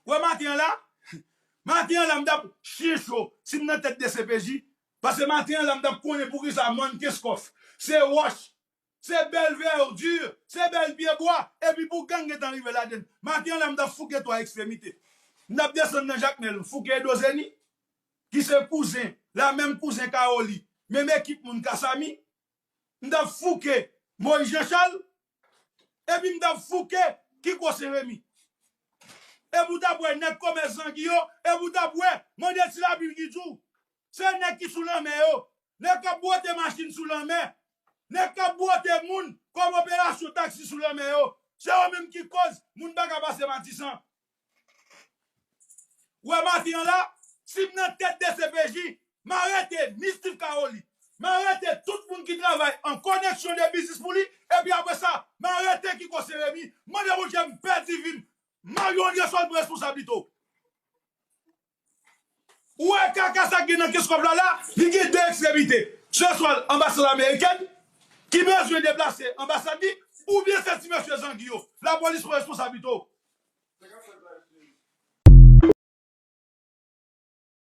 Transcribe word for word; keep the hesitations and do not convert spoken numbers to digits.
Wè maten an la, maten an la, m t ap chen cho si m nan tèt D C P J. Paske maten an la, m t ap konnen poukisa mòn Kenskòf, se wòch, se bèl vèdi, se bèl pyebwa, epi pou gang gentan rive ladann. Maten an la, m t ap fouke twa ekstremite. M t ap desann nan Jakmèl, m fouke Edo Zeni, ki se kouzen, la menm kouzen Kawoli, menm ekip moun Kasami. M t ap fouke Moyiz Janchal, epi m t ap fouke Kiko Senremi. Epi w t ap wè nèg komès zangi yo, epi w t ap wè, mande Ti Lapli ki di w. Se nèg ki sou lanmè yo, nèg k ap bwote machin sou lanmè, nèg k ap bwote moun kòm operasyon taksi sou lanmè yo. Se yo menm ki koz moun pa ka pase Matisan. Wè maten an la, si m nan tèt D C P J, m arete ni Steve Caroli, m arete tout moun ki travay an koneksyon de biznis pou li, epi apre sa, m arete Kiko Senremi, mande Bondye m pèdi vi m, Mario Andrésol pran responsablite w. Ou wè kaka sa k gen nan Kenskòf la la, li gen de ekstremite. Se swa anbasad amerikèn ki bezwen deplase anbasad li, oubyen se ti mesye zangi yo. Lapolis pran responsablite w.